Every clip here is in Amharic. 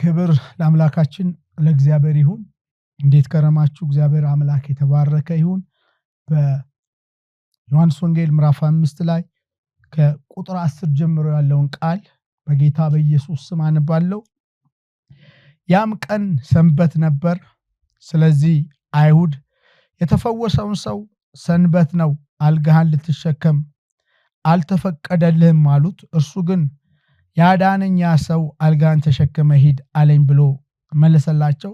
ክብር ለአምላካችን ለእግዚአብሔር ይሁን። እንዴት ከረማችሁ? እግዚአብሔር አምላክ የተባረከ ይሁን። በዮሐንስ ወንጌል ምዕራፍ 5 ላይ ከቁጥር 10 ጀምሮ ያለውን ቃል በጌታ በኢየሱስ ስም አነባለሁ። ያም ቀን ሰንበት ነበር። ስለዚህ አይሁድ የተፈወሰውን ሰው ሰንበት ነው፣ አልጋህን ልትሸከም አልተፈቀደልህም አሉት። እርሱ ግን ያዳነኝ ያ ሰው አልጋህን ተሸክመህ ሂድ አለኝ ብሎ መለሰላቸው።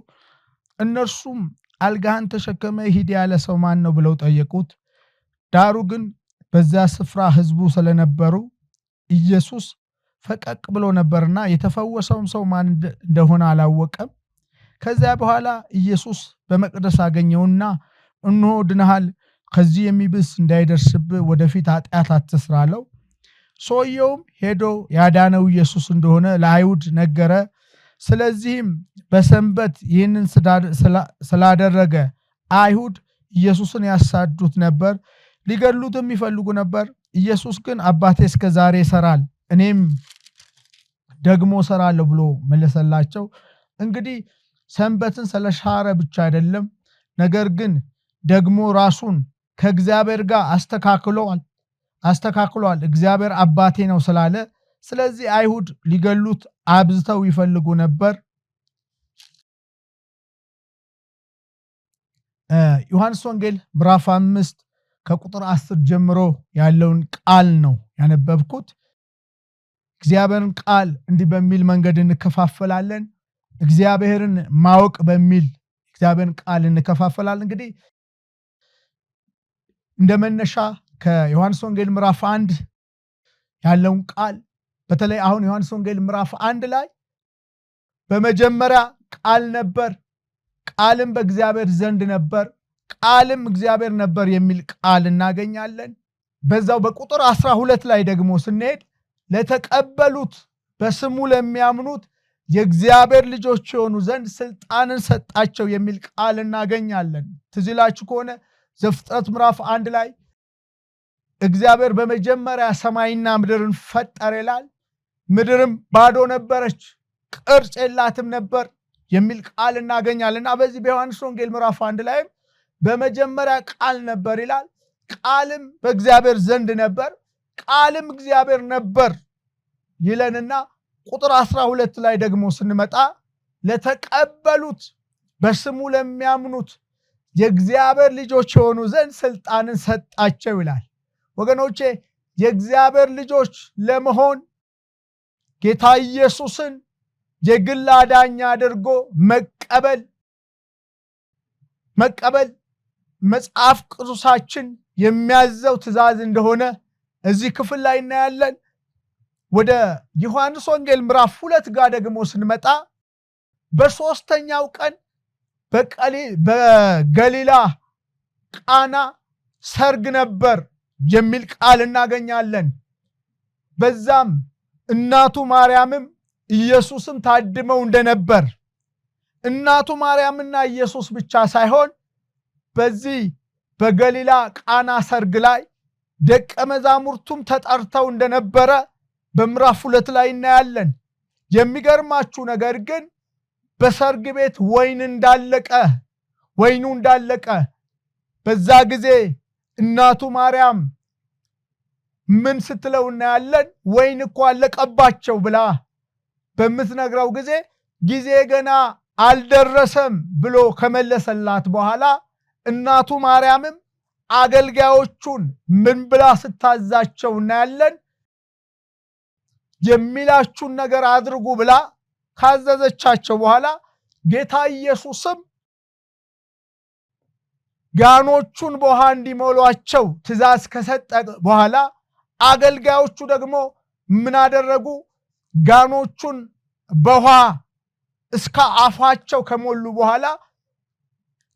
እነርሱም አልጋህን ተሸክመህ ሂድ ያለ ሰው ማን ነው ብለው ጠየቁት። ዳሩ ግን በዛ ስፍራ ሕዝቡ ስለነበሩ ኢየሱስ ፈቀቅ ብሎ ነበርና የተፈወሰውም ሰው ማን እንደሆነ አላወቀም። ከዚያ በኋላ ኢየሱስ በመቅደስ አገኘውና እነሆ ድነሃል፣ ከዚህ የሚብስ እንዳይደርስብህ ወደፊት ኃጢአት አትስራ አለው። ሰውየውም ሄዶ ያዳነው ኢየሱስ እንደሆነ ለአይሁድ ነገረ። ስለዚህም በሰንበት ይህንን ስላደረገ አይሁድ ኢየሱስን ያሳዱት ነበር፣ ሊገድሉትም ይፈልጉ ነበር። ኢየሱስ ግን አባቴ እስከ ዛሬ ይሰራል፣ እኔም ደግሞ እሰራለሁ ብሎ መለሰላቸው። እንግዲህ ሰንበትን ስለሻረ ብቻ አይደለም፣ ነገር ግን ደግሞ ራሱን ከእግዚአብሔር ጋር አስተካክሏል እግዚአብሔር አባቴ ነው ስላለ፣ ስለዚህ አይሁድ ሊገሉት አብዝተው ይፈልጉ ነበር። ዮሐንስ ወንጌል ምዕራፍ 5 ከቁጥር 10 ጀምሮ ያለውን ቃል ነው ያነበብኩት። እግዚአብሔርን ቃል እንዲህ በሚል መንገድ እንከፋፈላለን። እግዚአብሔርን ማወቅ በሚል እግዚአብሔርን ቃል እንከፋፈላለን። እንግዲህ እንደ መነሻ ከዮሐንስ ወንጌል ምዕራፍ 1 ያለውን ቃል በተለይ አሁን ዮሐንስ ወንጌል ምዕራፍ 1 ላይ በመጀመሪያ ቃል ነበር፣ ቃልም በእግዚአብሔር ዘንድ ነበር፣ ቃልም እግዚአብሔር ነበር የሚል ቃል እናገኛለን። በዛው በቁጥር 12 ላይ ደግሞ ስንሄድ ለተቀበሉት በስሙ ለሚያምኑት የእግዚአብሔር ልጆች የሆኑ ዘንድ ስልጣንን ሰጣቸው የሚል ቃል እናገኛለን። ትዝ ይላችሁ ከሆነ ዘፍጥረት ምዕራፍ 1 ላይ እግዚአብሔር በመጀመሪያ ሰማይና ምድርን ፈጠረ ይላል። ምድርም ባዶ ነበረች፣ ቅርጽ የላትም ነበር የሚል ቃል እናገኛለን። እና በዚህ በዮሐንስ ወንጌል ምዕራፍ 1 ላይም በመጀመሪያ ቃል ነበር ይላል። ቃልም በእግዚአብሔር ዘንድ ነበር፣ ቃልም እግዚአብሔር ነበር ይለንና ቁጥር 12 ላይ ደግሞ ስንመጣ ለተቀበሉት በስሙ ለሚያምኑት የእግዚአብሔር ልጆች የሆኑ ዘንድ ስልጣንን ሰጣቸው ይላል። ወገኖቼ የእግዚአብሔር ልጆች ለመሆን ጌታ ኢየሱስን የግል አዳኝ አድርጎ መቀበል መጽሐፍ ቅዱሳችን የሚያዘው ትእዛዝ እንደሆነ እዚህ ክፍል ላይ እናያለን። ወደ ዮሐንስ ወንጌል ምዕራፍ 2 ጋር ደግሞ ስንመጣ በሶስተኛው ቀን በገሊላ ቃና ሰርግ ነበር የሚል ቃል እናገኛለን። በዛም እናቱ ማርያምም ኢየሱስም ታድመው እንደነበር እናቱ ማርያምና ኢየሱስ ብቻ ሳይሆን በዚህ በገሊላ ቃና ሰርግ ላይ ደቀ መዛሙርቱም ተጠርተው እንደነበረ በምዕራፍ 2 ላይ እናያለን። የሚገርማችሁ ነገር ግን በሰርግ ቤት ወይን እንዳለቀ ወይኑ እንዳለቀ በዛ ጊዜ እናቱ ማርያም ምን ስትለው እናያለን? ወይን እኮ አለቀባቸው ብላ በምትነግረው ጊዜ ጊዜ ገና አልደረሰም ብሎ ከመለሰላት በኋላ እናቱ ማርያምም አገልጋዮቹን ምን ብላ ስታዛቸው እናያለን? የሚላችሁን ነገር አድርጉ ብላ ካዘዘቻቸው በኋላ ጌታ ኢየሱስም ጋኖቹን በውሃ እንዲሞሏቸው ትእዛዝ ከሰጠ በኋላ አገልጋዮቹ ደግሞ ምን አደረጉ? ጋኖቹን በውሃ እስከ አፋቸው ከሞሉ በኋላ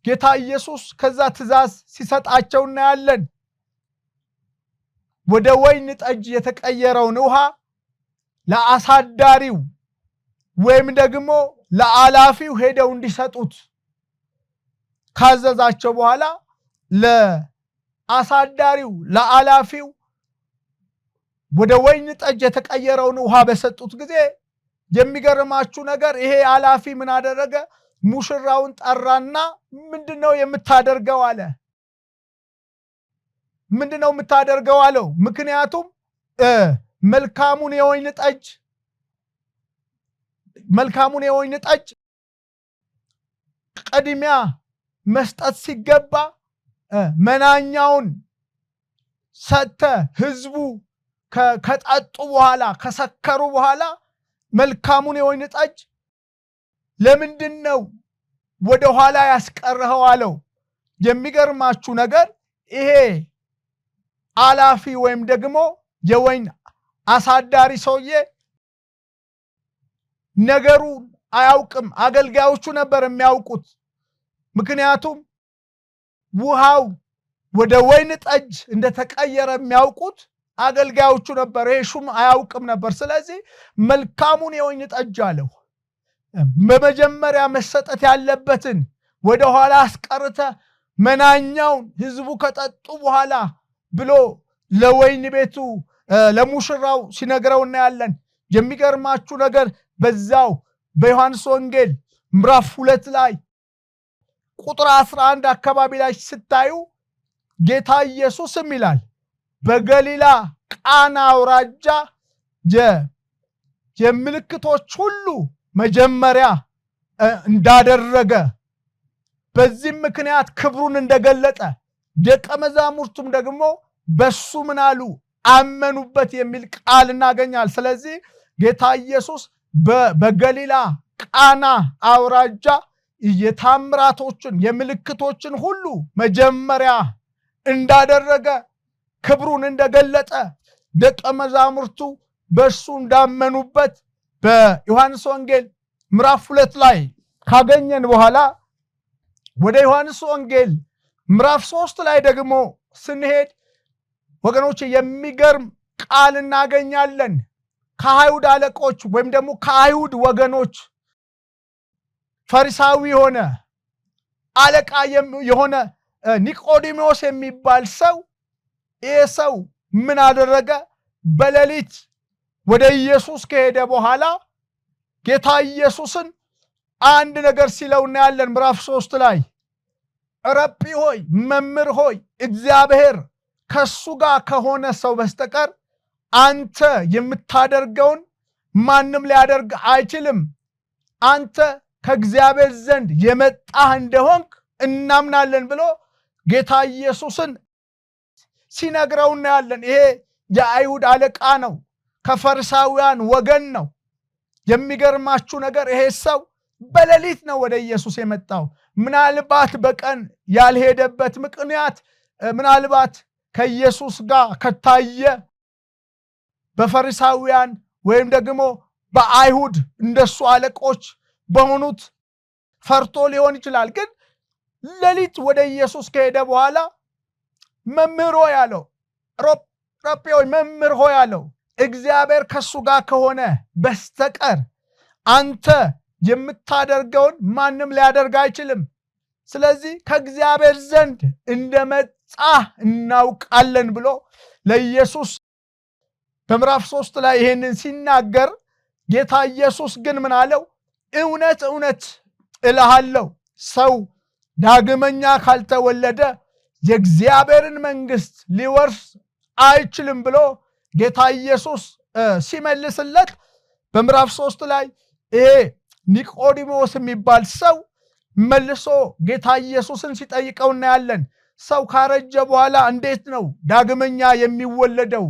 ጌታ ኢየሱስ ከዛ ትእዛዝ ሲሰጣቸው እናያለን። ወደ ወይን ጠጅ የተቀየረውን ውሃ ለአሳዳሪው ወይም ደግሞ ለአላፊው ሄደው እንዲሰጡት ካዘዛቸው በኋላ ለአሳዳሪው ለአላፊው ወደ ወይን ጠጅ የተቀየረውን ውሃ በሰጡት ጊዜ የሚገርማችሁ ነገር ይሄ ኃላፊ ምን አደረገ? ሙሽራውን ጠራና ምንድነው የምታደርገው አለ። ምንድነው የምታደርገው አለው። ምክንያቱም መልካሙን የወይን ጠጅ መልካሙን የወይን ጠጅ ቅድሚያ መስጠት ሲገባ መናኛውን ሰጥተ ህዝቡ ከጠጡ በኋላ፣ ከሰከሩ በኋላ መልካሙን የወይን ጠጅ ለምንድን ነው ወደ ኋላ ያስቀረኸው አለው። የሚገርማችሁ ነገር ይሄ አላፊ ወይም ደግሞ የወይን አሳዳሪ ሰውዬ ነገሩ አያውቅም። አገልጋዮቹ ነበር የሚያውቁት። ምክንያቱም ውሃው ወደ ወይን ጠጅ እንደተቀየረ የሚያውቁት አገልጋዮቹ ነበር። ይሄ ሹም አያውቅም ነበር። ስለዚህ መልካሙን የወይን ጠጅ አለው፣ በመጀመሪያ መሰጠት ያለበትን ወደ ኋላ አስቀርተ መናኛውን ህዝቡ ከጠጡ በኋላ ብሎ ለወይን ቤቱ ለሙሽራው ሲነግረው እናያለን። የሚገርማችሁ ነገር በዛው በዮሐንስ ወንጌል ምዕራፍ 2 ላይ ቁጥር 11 አካባቢ ላይ ስታዩ ጌታ ኢየሱስም ይላል በገሊላ ቃና አውራጃ የምልክቶች ሁሉ መጀመሪያ እንዳደረገ፣ በዚህም ምክንያት ክብሩን እንደገለጠ፣ ደቀ መዛሙርቱም ደግሞ በሱ ምን አሉ? አመኑበት የሚል ቃል እናገኛል። ስለዚህ ጌታ ኢየሱስ በገሊላ ቃና አውራጃ የታምራቶችን የምልክቶችን ሁሉ መጀመሪያ እንዳደረገ፣ ክብሩን እንደገለጠ፣ ደቀ መዛሙርቱ በእርሱ እንዳመኑበት በዮሐንስ ወንጌል ምዕራፍ 2 ላይ ካገኘን በኋላ ወደ ዮሐንስ ወንጌል ምዕራፍ 3 ላይ ደግሞ ስንሄድ ወገኖች የሚገርም ቃል እናገኛለን። ከአይሁድ አለቆች ወይም ደግሞ ከአይሁድ ወገኖች ፈሪሳዊ የሆነ አለቃ የሆነ ኒቆዲሞስ የሚባል ሰው፣ ይሄ ሰው ምን አደረገ? በሌሊት ወደ ኢየሱስ ከሄደ በኋላ ጌታ ኢየሱስን አንድ ነገር ሲለው እናያለን። ምዕራፍ 3 ላይ ረጲ ሆይ፣ መምህር ሆይ፣ እግዚአብሔር ከሱ ጋር ከሆነ ሰው በስተቀር አንተ የምታደርገውን ማንም ሊያደርግ አይችልም። አንተ ከእግዚአብሔር ዘንድ የመጣህ እንደሆንክ እናምናለን ብሎ ጌታ ኢየሱስን ሲነግረው እናያለን። ይሄ የአይሁድ አለቃ ነው፣ ከፈሪሳውያን ወገን ነው። የሚገርማችሁ ነገር ይሄ ሰው በሌሊት ነው ወደ ኢየሱስ የመጣው። ምናልባት በቀን ያልሄደበት ምክንያት ምናልባት ከኢየሱስ ጋር ከታየ በፈሪሳውያን ወይም ደግሞ በአይሁድ እንደሱ አለቆች በሆኑት ፈርቶ ሊሆን ይችላል። ግን ሌሊት ወደ ኢየሱስ ከሄደ በኋላ መምህር ሆይ አለው፣ ረጲ ሆይ፣ መምህር ሆይ አለው፣ እግዚአብሔር ከሱ ጋር ከሆነ በስተቀር አንተ የምታደርገውን ማንም ሊያደርግ አይችልም። ስለዚህ ከእግዚአብሔር ዘንድ እንደመጣህ እናውቃለን ብሎ ለኢየሱስ በምዕራፍ 3 ላይ ይሄንን ሲናገር ጌታ ኢየሱስ ግን ምን አለው? እውነት እውነት እልሃለሁ ሰው ዳግመኛ ካልተወለደ የእግዚአብሔርን መንግስት ሊወርስ አይችልም ብሎ ጌታ ኢየሱስ ሲመልስለት በምዕራፍ 3 ላይ ይሄ ኒቆዲሞስ የሚባል ሰው መልሶ ጌታ ኢየሱስን ሲጠይቀው እናያለን። ሰው ካረጀ በኋላ እንዴት ነው ዳግመኛ የሚወለደው?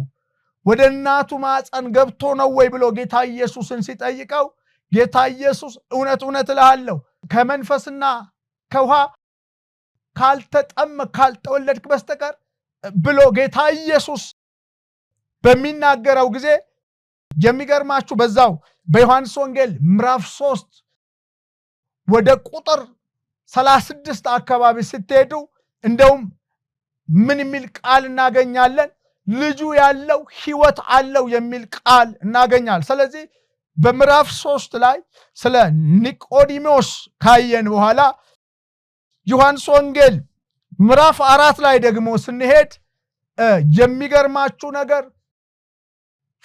ወደ እናቱ ማፀን ገብቶ ነው ወይ ብሎ ጌታ ኢየሱስን ሲጠይቀው ጌታ ኢየሱስ እውነት እውነት እልሃለሁ ከመንፈስና ከውሃ ካልተጠመቅ ካልተወለድክ በስተቀር ብሎ ጌታ ኢየሱስ በሚናገረው ጊዜ የሚገርማችሁ በዛው በዮሐንስ ወንጌል ምዕራፍ 3 ወደ ቁጥር 36 አካባቢ ስትሄዱ እንደውም ምን የሚል ቃል እናገኛለን? ልጁ ያለው ሕይወት አለው የሚል ቃል እናገኛለን። ስለዚህ በምዕራፍ 3 ላይ ስለ ኒቆዲሞስ ካየን በኋላ ዮሐንስ ወንጌል ምዕራፍ 4 ላይ ደግሞ ስንሄድ የሚገርማችሁ ነገር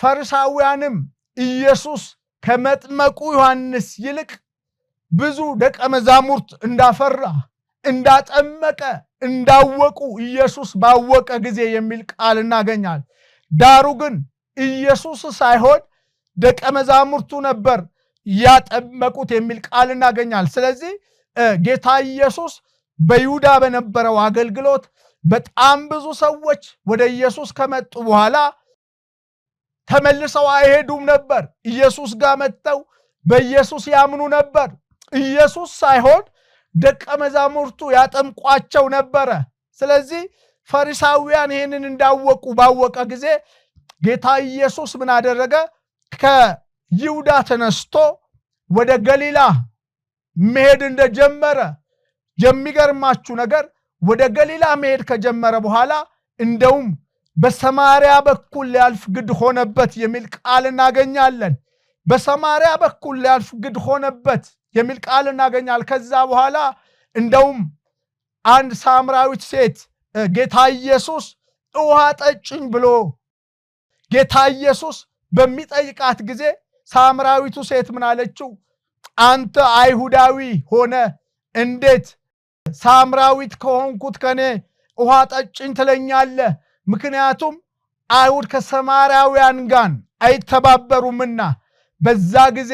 ፈሪሳውያንም ኢየሱስ ከመጥመቁ ዮሐንስ ይልቅ ብዙ ደቀ መዛሙርት እንዳፈራ፣ እንዳጠመቀ እንዳወቁ ኢየሱስ ባወቀ ጊዜ የሚል ቃል እናገኛል። ዳሩ ግን ኢየሱስ ሳይሆን ደቀ መዛሙርቱ ነበር ያጠመቁት የሚል ቃል እናገኛል። ስለዚህ ጌታ ኢየሱስ በይሁዳ በነበረው አገልግሎት በጣም ብዙ ሰዎች ወደ ኢየሱስ ከመጡ በኋላ ተመልሰው አይሄዱም ነበር። ኢየሱስ ጋር መጥተው በኢየሱስ ያምኑ ነበር። ኢየሱስ ሳይሆን ደቀ መዛሙርቱ ያጠምቋቸው ነበረ። ስለዚህ ፈሪሳውያን ይህንን እንዳወቁ ባወቀ ጊዜ ጌታ ኢየሱስ ምን አደረገ? ከይሁዳ ተነስቶ ወደ ገሊላ መሄድ እንደጀመረ፣ የሚገርማችሁ ነገር ወደ ገሊላ መሄድ ከጀመረ በኋላ እንደውም በሰማርያ በኩል ሊያልፍ ግድ ሆነበት የሚል ቃል እናገኛለን። በሰማርያ በኩል ሊያልፍ ግድ ሆነበት የሚል ቃል እናገኛለን። ከዛ በኋላ እንደውም አንድ ሳምራዊት ሴት ጌታ ኢየሱስ ውሃ ጠጭኝ ብሎ ጌታ ኢየሱስ በሚጠይቃት ጊዜ ሳምራዊቱ ሴት ምን አለችው? አንተ አይሁዳዊ ሆነ እንዴት ሳምራዊት ከሆንኩት ከኔ ውሃ ጠጭኝ ትለኛለህ? ምክንያቱም አይሁድ ከሰማርያውያን ጋር አይተባበሩምና። በዛ ጊዜ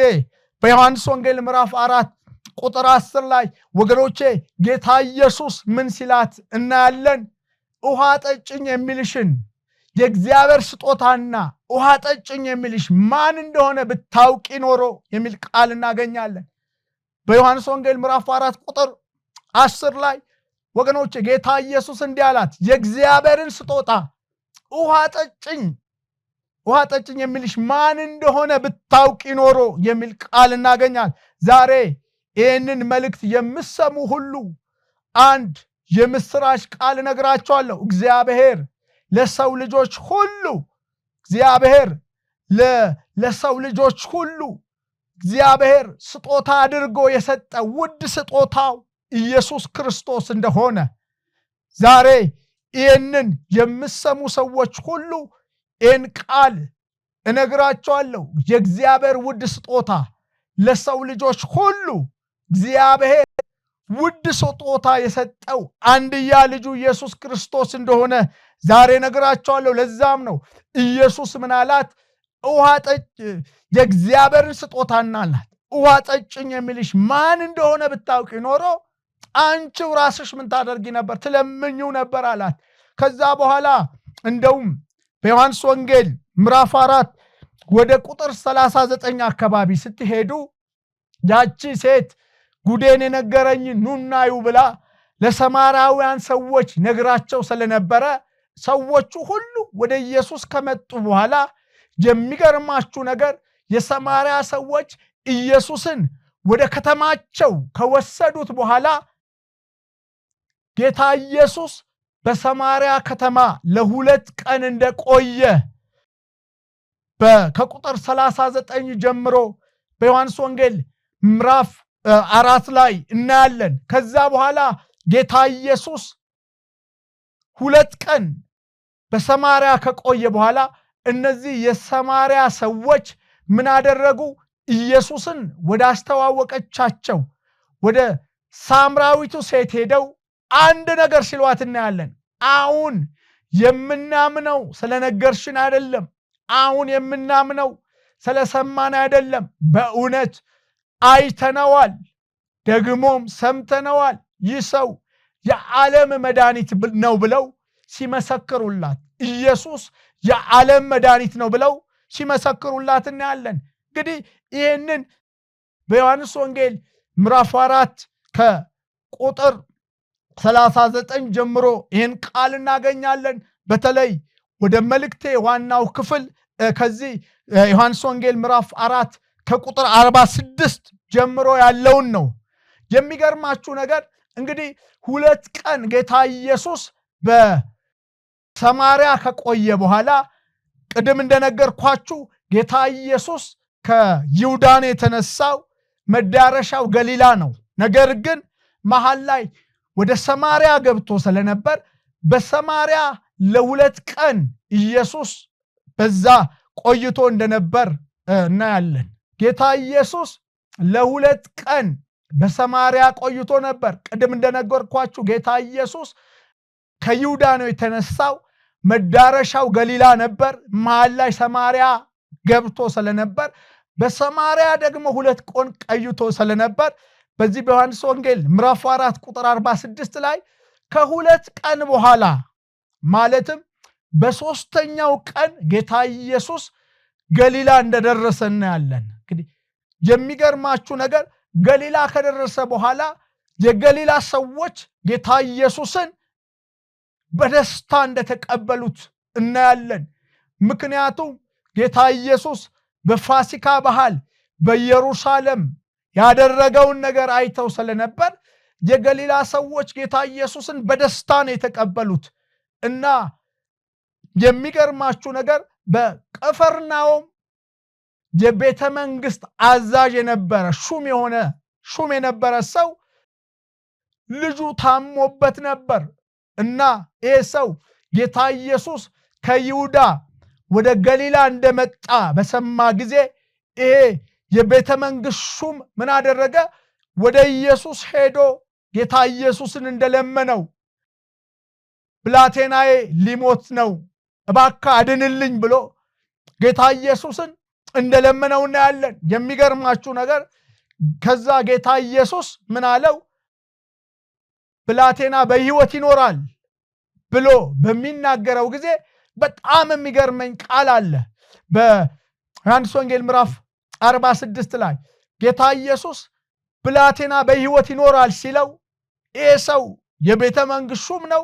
በዮሐንስ ወንጌል ምዕራፍ 4 ቁጥር 10 ላይ ወገኖቼ ጌታ ኢየሱስ ምን ሲላት እናያለን? ውሃ ጠጭኝ የሚልሽን የእግዚአብሔር ስጦታና ውሃ ጠጭኝ የሚልሽ ማን እንደሆነ ብታውቂ ኖሮ የሚል ቃል እናገኛለን። በዮሐንስ ወንጌል ምዕራፍ 4 ቁጥር 10 ላይ ወገኖቼ ጌታ ኢየሱስ እንዲህ አላት፣ የእግዚአብሔርን ስጦታ ውሃ ጠጭኝ ውሃ ጠጭኝ የሚልሽ ማን እንደሆነ ብታውቂ ኖሮ የሚል ቃል እናገኛል። ዛሬ ይህንን መልእክት የምሰሙ ሁሉ አንድ የምስራች ቃል እነግራቸዋለሁ። እግዚአብሔር ለሰው ልጆች ሁሉ እግዚአብሔር ለሰው ልጆች ሁሉ እግዚአብሔር ስጦታ አድርጎ የሰጠ ውድ ስጦታው ኢየሱስ ክርስቶስ እንደሆነ ዛሬ ይህንን የምሰሙ ሰዎች ሁሉ ይህን ቃል እነግራቸዋለሁ። የእግዚአብሔር ውድ ስጦታ ለሰው ልጆች ሁሉ እግዚአብሔር ውድ ስጦታ የሰጠው አንድያ ልጁ ኢየሱስ ክርስቶስ እንደሆነ ዛሬ እነግራቸዋለሁ። ለዛም ነው ኢየሱስ ምን አላት? ውሃ ጠጭ የእግዚአብሔርን ስጦታና አላት ውሃ ጠጭኝ የሚልሽ ማን እንደሆነ ብታውቂ ኖሮ አንቺው ራስሽ ምን ታደርጊ ነበር? ትለምኚው ነበር አላት። ከዛ በኋላ እንደውም በዮሐንስ ወንጌል ምዕራፍ 4 ወደ ቁጥር 39 አካባቢ ስትሄዱ ያቺ ሴት ጉዴን የነገረኝ ኑና እዩ ብላ ለሰማራውያን ሰዎች ነግራቸው ስለነበረ ሰዎቹ ሁሉ ወደ ኢየሱስ ከመጡ በኋላ የሚገርማችሁ ነገር የሰማርያ ሰዎች ኢየሱስን ወደ ከተማቸው ከወሰዱት በኋላ ጌታ ኢየሱስ በሰማርያ ከተማ ለ2 ቀን እንደቆየ ከቁጥር 39 ጀምሮ በዮሐንስ ወንጌል ምዕራፍ 4 ላይ እናያለን። ከዛ በኋላ ጌታ ኢየሱስ 2 ቀን በሰማርያ ከቆየ በኋላ እነዚህ የሰማርያ ሰዎች ምን አደረጉ? ኢየሱስን ወደ አስተዋወቀቻቸው ወደ ሳምራዊቱ ሴት ሄደው አንድ ነገር ሲሏት እናያለን። አሁን የምናምነው ስለነገርሽን አይደለም። አሁን የምናምነው ስለሰማን አይደለም። በእውነት አይተነዋል፣ ደግሞም ሰምተነዋል። ይህ ሰው የዓለም መድኃኒት ነው ብለው ሲመሰክሩላት፣ ኢየሱስ የዓለም መድኃኒት ነው ብለው ሲመሰክሩላት እናያለን። እንግዲህ ይህንን በዮሐንስ ወንጌል ምዕራፍ 4 ከቁጥር 39 ጀምሮ ይህን ቃል እናገኛለን። በተለይ ወደ መልእክቴ ዋናው ክፍል ከዚህ ዮሐንስ ወንጌል ምዕራፍ 4 ከቁጥር 46 ጀምሮ ያለውን ነው። የሚገርማችሁ ነገር እንግዲህ 2 ቀን ጌታ ኢየሱስ በሰማርያ ከቆየ በኋላ ቅድም እንደነገርኳችሁ ጌታ ኢየሱስ ከይሁዳን የተነሳው መዳረሻው ገሊላ ነው። ነገር ግን መሃል ላይ ወደ ሰማርያ ገብቶ ስለነበር በሰማርያ ለ2 ቀን ኢየሱስ በዛ ቆይቶ እንደነበር እናያለን። ጌታ ኢየሱስ ለ2 ቀን በሰማርያ ቆይቶ ነበር። ቅድም እንደነገርኳችሁ ጌታ ኢየሱስ ከይሁዳ ነው የተነሳው። መዳረሻው ገሊላ ነበር። መሃል ላይ ሰማርያ ገብቶ ስለነበር በሰማርያ ደግሞ 2 ቀን ቆይቶ ስለነበር በዚህ በዮሐንስ ወንጌል ምዕራፍ 4 ቁጥር 46 ላይ ከ2 ቀን በኋላ ማለትም በሶስተኛው ቀን ጌታ ኢየሱስ ገሊላ እንደደረሰ እናያለን። እንግዲህ የሚገርማችሁ ነገር ገሊላ ከደረሰ በኋላ የገሊላ ሰዎች ጌታ ኢየሱስን በደስታ እንደተቀበሉት እናያለን። ምክንያቱም ጌታ ኢየሱስ በፋሲካ በዓል በኢየሩሳሌም ያደረገውን ነገር አይተው ስለነበር የገሊላ ሰዎች ጌታ ኢየሱስን በደስታ ነው የተቀበሉት። እና የሚገርማችሁ ነገር በቅፍርናሆም የቤተ መንግስት አዛዥ የነበረ ሹም የነበረ ሰው ልጁ ታሞበት ነበር። እና ይሄ ሰው ጌታ ኢየሱስ ከይሁዳ ወደ ገሊላ እንደመጣ በሰማ ጊዜ ይሄ የቤተ መንግስት ሹም ምን አደረገ? ወደ ኢየሱስ ሄዶ ጌታ ኢየሱስን እንደለመነው ብላቴናዬ ሊሞት ነው፣ እባክህ አድንልኝ ብሎ ጌታ ኢየሱስን እንደለመነው እናያለን። የሚገርማችሁ ነገር ከዛ ጌታ ኢየሱስ ምን አለው? ብላቴና በሕይወት ይኖራል ብሎ በሚናገረው ጊዜ በጣም የሚገርመኝ ቃል አለ። በዮሐንስ ወንጌል ምዕራፍ 46 ላይ ጌታ ኢየሱስ ብላቴና በሕይወት ይኖራል ሲለው ይሄ ሰው የቤተ መንግስት ሹም ነው።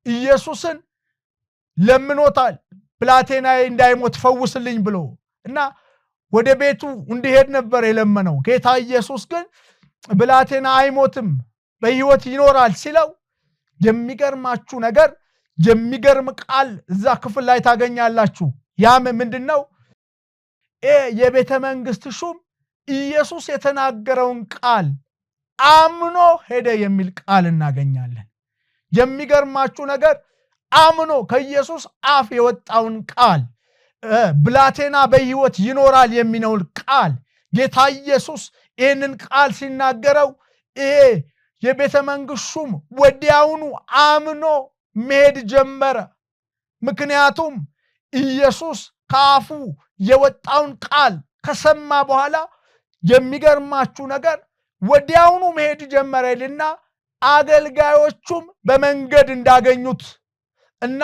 ኢየሱስን ለምኖታል፣ ብላቴናዬ እንዳይሞት ፈውስልኝ ብሎ እና ወደ ቤቱ እንዲሄድ ነበር የለመነው። ጌታ ኢየሱስ ግን ብላቴና አይሞትም በሕይወት ይኖራል ሲለው የሚገርማችሁ ነገር የሚገርም ቃል እዛ ክፍል ላይ ታገኛላችሁ። ያም ምንድነው? የቤተ መንግስት ሹም ኢየሱስ የተናገረውን ቃል አምኖ ሄደ የሚል ቃል እናገኛለን። የሚገርማችሁ ነገር አምኖ ከኢየሱስ አፍ የወጣውን ቃል ብላቴና በሕይወት ይኖራል የሚለውን ቃል ጌታ ኢየሱስ ይህንን ቃል ሲናገረው ይሄ የቤተ መንግስት ሹም ወዲያውኑ አምኖ መሄድ ጀመረ። ምክንያቱም ኢየሱስ ከአፉ የወጣውን ቃል ከሰማ በኋላ የሚገርማችሁ ነገር ወዲያውኑ መሄድ ጀመረ ይልና አገልጋዮቹም በመንገድ እንዳገኙት እና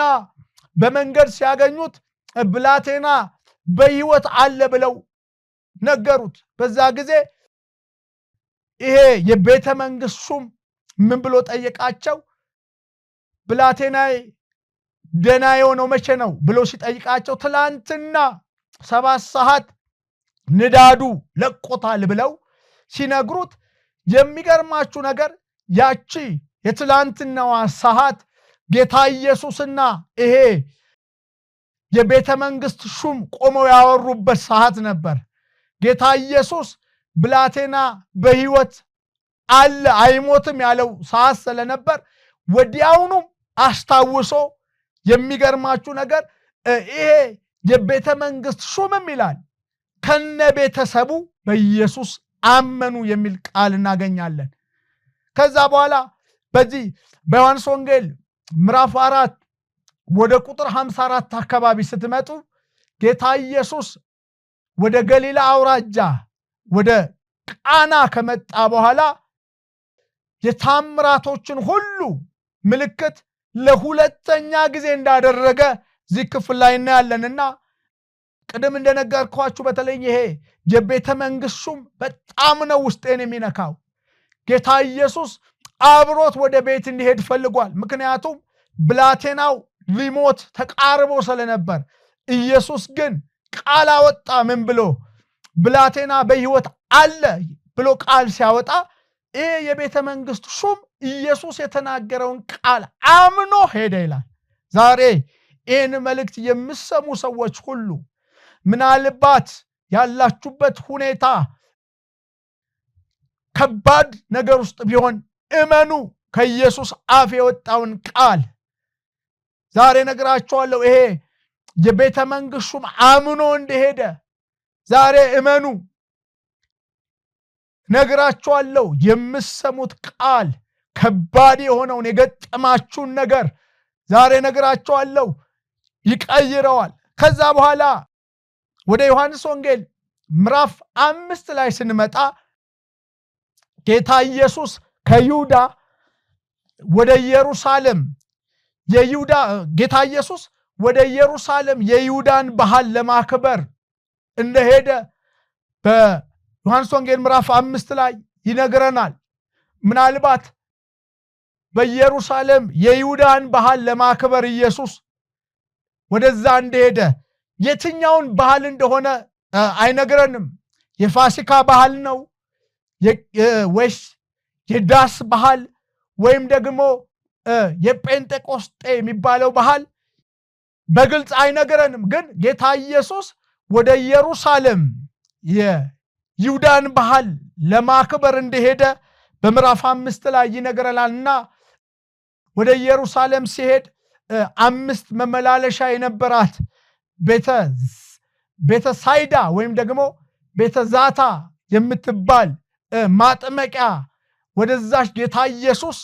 በመንገድ ሲያገኙት ብላቴና በሕይወት አለ ብለው ነገሩት። በዛ ጊዜ ይሄ የቤተ መንግስት ሹም ምን ብሎ ጠየቃቸው? ብላቴናዬ ደህና የሆነው መቼ ነው ብሎ ሲጠይቃቸው ትላንትና 7 ሰዓት ንዳዱ ለቆታል ብለው ሲነግሩት የሚገርማችሁ ነገር ያቺ የትላንትናዋ ሰዓት ጌታ ኢየሱስና ይሄ የቤተ መንግስት ሹም ቆመው ያወሩበት ሰዓት ነበር። ጌታ ኢየሱስ ብላቴና በሕይወት አለ አይሞትም ያለው ሰዓት ስለነበር ወዲያውኑ አስታውሶ የሚገርማችሁ ነገር ይሄ የቤተ መንግስት ሹምም ይላል ከነ ቤተሰቡ በኢየሱስ አመኑ የሚል ቃል እናገኛለን። ከዛ በኋላ በዚህ በዮሐንስ ወንጌል ምዕራፍ 4 ወደ ቁጥር 54 አካባቢ ስትመጡ ጌታ ኢየሱስ ወደ ገሊላ አውራጃ ወደ ቃና ከመጣ በኋላ የታምራቶችን ሁሉ ምልክት ለሁለተኛ ጊዜ እንዳደረገ እዚህ ክፍል ላይ እናያለንና ቅድም እንደነገርኳችሁ በተለይ ይሄ የቤተ መንግስት ሹም በጣም ነው ውስጤን የሚነካው። ጌታ ኢየሱስ አብሮት ወደ ቤት እንዲሄድ ፈልጓል። ምክንያቱም ብላቴናው ሊሞት ተቃርቦ ስለነበር። ኢየሱስ ግን ቃል አወጣ። ምን ብሎ? ብላቴና በሕይወት አለ ብሎ ቃል ሲያወጣ ይሄ የቤተ መንግስት ሹም ኢየሱስ የተናገረውን ቃል አምኖ ሄደ ይላል። ዛሬ ይህን መልእክት የምሰሙ ሰዎች ሁሉ ምናልባት ያላችሁበት ሁኔታ ከባድ ነገር ውስጥ ቢሆን እመኑ ከኢየሱስ አፍ የወጣውን ቃል። ዛሬ እነግራችኋለሁ፣ ይሄ የቤተ መንግስት ሹም አምኖ እንደሄደ ዛሬ እመኑ። ነግራችኋለሁ፣ የምሰሙት ቃል ከባድ የሆነውን የገጠማችሁን ነገር ዛሬ ነግራችኋለሁ፣ ይቀይረዋል። ከዛ በኋላ ወደ ዮሐንስ ወንጌል ምዕራፍ 5 ላይ ስንመጣ ጌታ ኢየሱስ ከይሁዳ ወደ ኢየሩሳሌም የይሁዳ ጌታ ኢየሱስ ወደ ኢየሩሳሌም የይሁዳን ባህል ለማክበር እንደሄደ በዮሐንስ ወንጌል ምዕራፍ 5 ላይ ይነግረናል። ምናልባት በኢየሩሳሌም የይሁዳን ባህል ለማክበር ኢየሱስ ወደዛ እንደሄደ የትኛውን ባህል እንደሆነ አይነግረንም። የፋሲካ ባህል ነው ወይስ የዳስ ባህል ወይም ደግሞ የጴንጤቆስጤ የሚባለው ባህል በግልጽ አይነግረንም። ግን ጌታ ኢየሱስ ወደ ኢየሩሳሌም የይሁዳን ባህል ለማክበር እንደሄደ በምዕራፍ 5 ላይ ይነግረናልና ወደ ኢየሩሳሌም ሲሄድ 5 መመላለሻ የነበራት ቤተ ሳይዳ ወይም ደግሞ ቤተ ዛታ የምትባል ማጥመቂያ ወደዛች ጌታ ኢየሱስ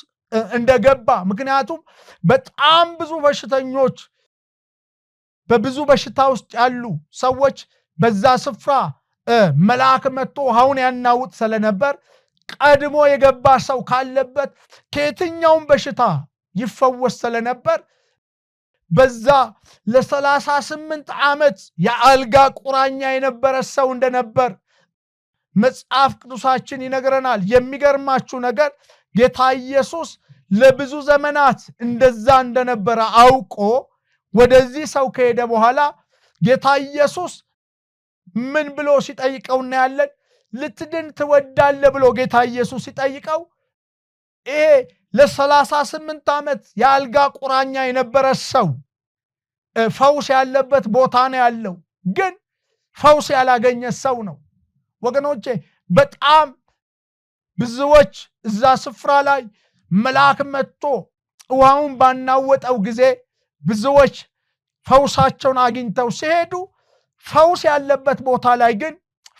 እንደገባ፣ ምክንያቱም በጣም ብዙ በሽተኞች በብዙ በሽታ ውስጥ ያሉ ሰዎች በዛ ስፍራ መልአክ መጥቶ ውሃውን ያናውጥ ስለነበር ቀድሞ የገባ ሰው ካለበት ከየትኛውም በሽታ ይፈወስ ስለነበር በዛ ለ38 ዓመት የአልጋ ቁራኛ የነበረ ሰው እንደነበር መጽሐፍ ቅዱሳችን ይነግረናል። የሚገርማችሁ ነገር ጌታ ኢየሱስ ለብዙ ዘመናት እንደዛ እንደነበረ አውቆ ወደዚህ ሰው ከሄደ በኋላ ጌታ ኢየሱስ ምን ብሎ ሲጠይቀው እናያለን? ልትድን ትወዳለህ ብሎ ጌታ ኢየሱስ ሲጠይቀው ይሄ ለ38 ዓመት የአልጋ ቁራኛ የነበረ ሰው ፈውስ ያለበት ቦታ ነው ያለው፣ ግን ፈውስ ያላገኘ ሰው ነው። ወገኖቼ በጣም ብዙዎች እዛ ስፍራ ላይ መልአክ መጥቶ ውሃውን ባናወጠው ጊዜ ብዙዎች ፈውሳቸውን አግኝተው ሲሄዱ ፈውስ ያለበት ቦታ ላይ ግን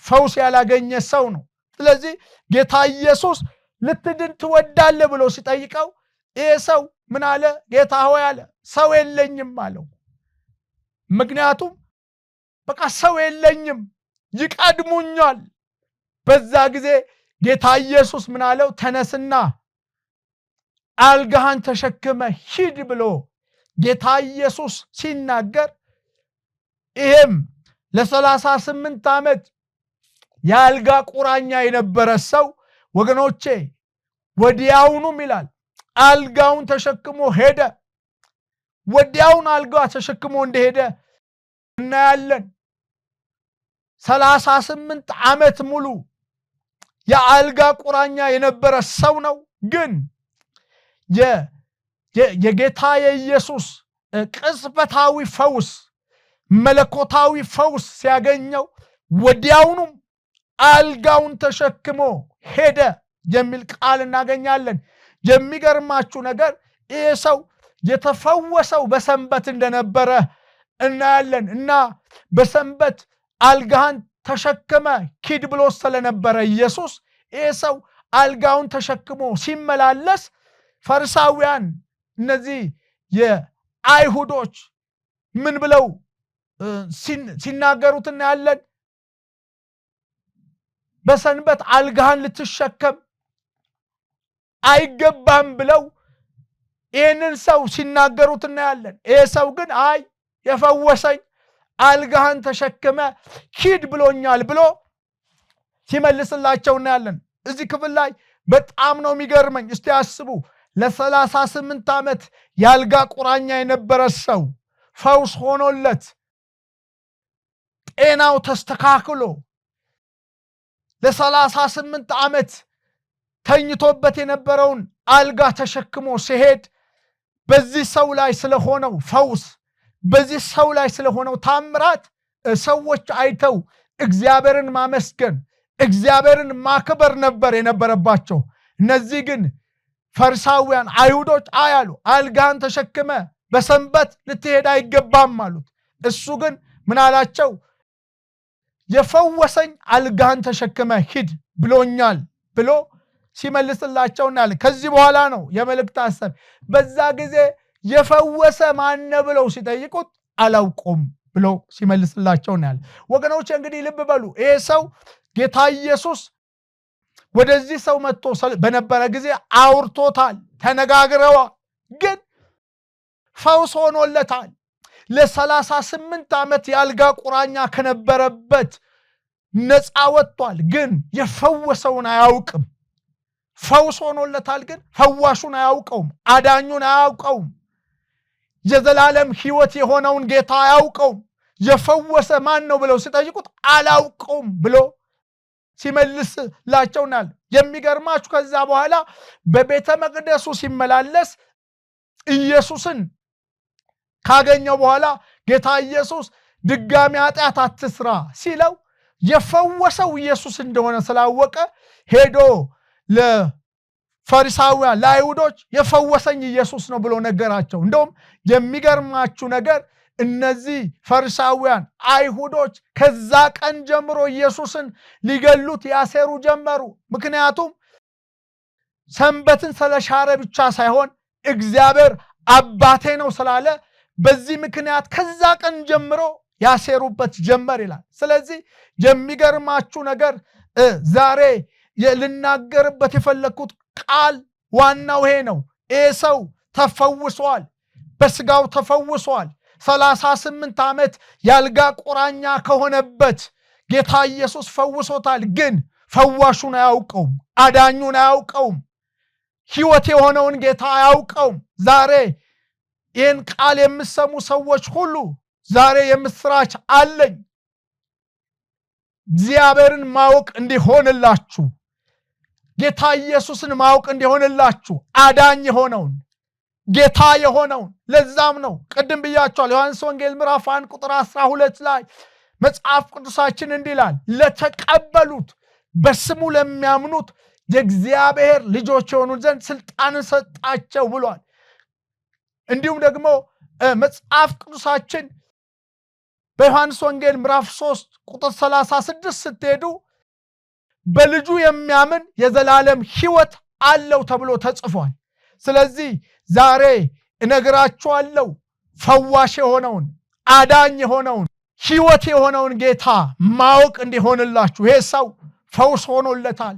ፈውስ ያላገኘ ሰው ነው። ስለዚህ ጌታ ኢየሱስ ልትድን ትወዳለህ ብሎ ሲጠይቀው ይሄ ሰው ምን አለ? ጌታ ሆይ አለ፣ ሰው የለኝም አለው። ምክንያቱም በቃ ሰው የለኝም፣ ይቀድሙኛል። በዛ ጊዜ ጌታ ኢየሱስ ምን አለው? ተነስና አልጋህን ተሸክመ ሂድ ብሎ ጌታ ኢየሱስ ሲናገር ይሄም ለ38 ዓመት የአልጋ ቁራኛ የነበረ ሰው ወገኖቼ ወዲያውኑም ይላል አልጋውን ተሸክሞ ሄደ። ወዲያውኑ አልጋ ተሸክሞ እንደሄደ እናያለን። 38 ዓመት ሙሉ የአልጋ ቁራኛ የነበረ ሰው ነው። ግን የጌታ የኢየሱስ ቅጽበታዊ ፈውስ፣ መለኮታዊ ፈውስ ሲያገኘው ወዲያውኑም አልጋውን ተሸክሞ ሄደ የሚል ቃል እናገኛለን። የሚገርማችሁ ነገር ይሄ ሰው የተፈወሰው በሰንበት እንደነበረ እናያለን። እና በሰንበት አልጋህን ተሸክመ ሂድ ብሎ ስለነበረ ኢየሱስ ይሄ ሰው አልጋውን ተሸክሞ ሲመላለስ ፈሪሳውያን እነዚህ የአይሁዶች ምን ብለው ሲናገሩት እናያለን? በሰንበት አልጋህን ልትሸከም አይገባም ብለው ይህንን ሰው ሲናገሩት እናያለን። ይሄ ሰው ግን አይ የፈወሰኝ አልጋህን ተሸክመ ሂድ ብሎኛል ብሎ ሲመልስላቸው እናያለን። እዚህ ክፍል ላይ በጣም ነው የሚገርመኝ። እስቲ አስቡ፣ ለ38 ዓመት የአልጋ ቁራኛ የነበረ ሰው ፈውስ ሆኖለት ጤናው ተስተካክሎ ለ38 ዓመት ተኝቶበት የነበረውን አልጋ ተሸክሞ ሲሄድ በዚህ ሰው ላይ ስለሆነው ፈውስ፣ በዚህ ሰው ላይ ስለሆነው ታምራት ሰዎች አይተው እግዚአብሔርን ማመስገን እግዚአብሔርን ማክበር ነበር የነበረባቸው። እነዚህ ግን ፈሪሳውያን አይሁዶች አያሉ አልጋህን ተሸክመ በሰንበት ልትሄድ አይገባም አሉት። እሱ ግን ምን አላቸው? የፈወሰኝ አልጋህን ተሸክመ ሂድ ብሎኛል ብሎ ሲመልስላቸው እናያለን። ከዚህ በኋላ ነው የመልእክት ሐሳብ። በዛ ጊዜ የፈወሰ ማን ብለው ሲጠይቁት አላውቁም ብሎ ሲመልስላቸው እናያለን። ወገኖች እንግዲህ ልብ በሉ፣ ይሄ ሰው ጌታ ኢየሱስ ወደዚህ ሰው መጥቶ በነበረ ጊዜ አውርቶታል፣ ተነጋግረዋል። ግን ፈውስ ሆኖለታል። ለ38 ዓመት የአልጋ ቁራኛ ከነበረበት ነፃ ወጥቷል። ግን የፈወሰውን አያውቅም። ፈውስ ሆኖለታል፣ ግን ፈዋሹን አያውቀውም። አዳኙን አያውቀውም። የዘላለም ሕይወት የሆነውን ጌታ አያውቀውም። የፈወሰ ማን ነው ብለው ሲጠይቁት አላውቀውም ብሎ ሲመልስላቸውናል። የሚገርማችሁ ከዛ በኋላ በቤተ መቅደሱ ሲመላለስ ኢየሱስን ካገኘው በኋላ ጌታ ኢየሱስ ድጋሚ ኃጢአት አትስራ ሲለው የፈወሰው ኢየሱስ እንደሆነ ስላወቀ ሄዶ ለፈሪሳውያን ለአይሁዶች የፈወሰኝ ኢየሱስ ነው ብሎ ነገራቸው። እንደውም የሚገርማችሁ ነገር እነዚህ ፈሪሳውያን አይሁዶች ከዛ ቀን ጀምሮ ኢየሱስን ሊገሉት ያሴሩ ጀመሩ። ምክንያቱም ሰንበትን ስለሻረ ብቻ ሳይሆን እግዚአብሔር አባቴ ነው ስላለ በዚህ ምክንያት ከዛ ቀን ጀምሮ ያሴሩበት ጀመር ይላል። ስለዚህ የሚገርማችሁ ነገር ዛሬ ልናገርበት የፈለግኩት ቃል ዋናው ይሄ ነው። ይህ ሰው ተፈውሷል፣ በስጋው ተፈውሷል። 38 ዓመት ያልጋ ቁራኛ ከሆነበት ጌታ ኢየሱስ ፈውሶታል። ግን ፈዋሹን አያውቀውም፣ አዳኙን አያውቀውም፣ ሕይወት የሆነውን ጌታ አያውቀውም። ዛሬ ይህን ቃል የምሰሙ ሰዎች ሁሉ ዛሬ የምስራች አለኝ። እግዚአብሔርን ማወቅ እንዲሆንላችሁ፣ ጌታ ኢየሱስን ማወቅ እንዲሆንላችሁ፣ አዳኝ የሆነውን ጌታ የሆነውን። ለዛም ነው ቅድም ብያቸዋል። ዮሐንስ ወንጌል ምዕራፍ 1 ቁጥር 12 ላይ መጽሐፍ ቅዱሳችን እንዲህ ይላል፣ ለተቀበሉት በስሙ ለሚያምኑት የእግዚአብሔር ልጆች የሆኑ ዘንድ ስልጣንን ሰጣቸው ብሏል። እንዲሁም ደግሞ መጽሐፍ ቅዱሳችን በዮሐንስ ወንጌል ምዕራፍ 3 ቁጥር 36 ስትሄዱ በልጁ የሚያምን የዘላለም ሕይወት አለው ተብሎ ተጽፏል። ስለዚህ ዛሬ እነግራችኋለሁ ፈዋሽ የሆነውን አዳኝ የሆነውን ሕይወት የሆነውን ጌታ ማወቅ እንዲሆንላችሁ። ይሄ ሰው ፈውስ ሆኖለታል፣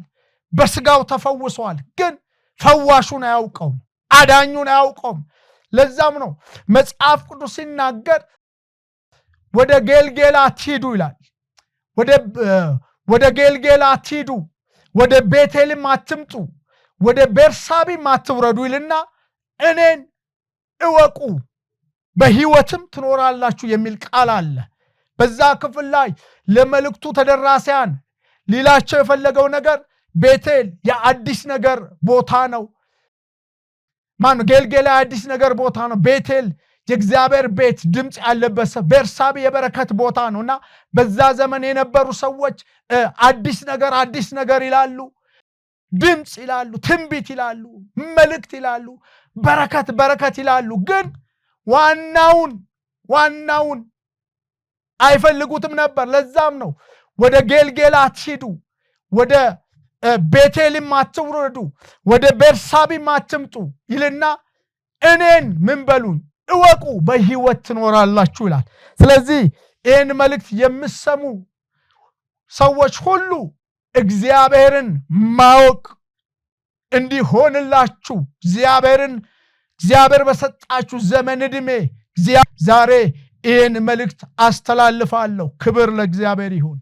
በስጋው ተፈውሷል። ግን ፈዋሹን አያውቀውም፣ አዳኙን አያውቀውም። ለዛም ነው መጽሐፍ ቅዱስ ሲናገር ወደ ጌልጌላ አትሂዱ ይላል። ወደ ጌልጌላ አትሂዱ፣ ወደ ቤቴልም አትምጡ፣ ወደ ቤርሳቢም አትውረዱ ይልና እኔን እወቁ በሕይወትም ትኖራላችሁ የሚል ቃል አለ። በዛ ክፍል ላይ ለመልእክቱ ተደራሲያን ሊላቸው የፈለገው ነገር ቤቴል የአዲስ ነገር ቦታ ነው። ማነው? ጌልጌላ የአዲስ ነገር ቦታ ነው። ቤቴል የእግዚአብሔር ቤት ድምፅ ያለበት ሰው፣ ቤርሳቤ የበረከት ቦታ ነው እና በዛ ዘመን የነበሩ ሰዎች አዲስ ነገር አዲስ ነገር ይላሉ፣ ድምፅ ይላሉ፣ ትንቢት ይላሉ፣ መልእክት ይላሉ፣ በረከት በረከት ይላሉ። ግን ዋናውን ዋናውን አይፈልጉትም ነበር። ለዛም ነው ወደ ጌልጌላ አትሂዱ፣ ወደ ቤቴልም አትውረዱ፣ ወደ ቤርሳቢም አትምጡ ይልና እኔን ምን በሉኝ እወቁ በሕይወት ትኖራላችሁ ይላል። ስለዚህ ይህን መልእክት የምሰሙ ሰዎች ሁሉ እግዚአብሔርን ማወቅ እንዲሆንላችሁ እግዚአብሔርን እግዚአብሔር በሰጣችሁ ዘመን ዕድሜ ዛሬ ይህን መልእክት አስተላልፋለሁ። ክብር ለእግዚአብሔር ይሁን።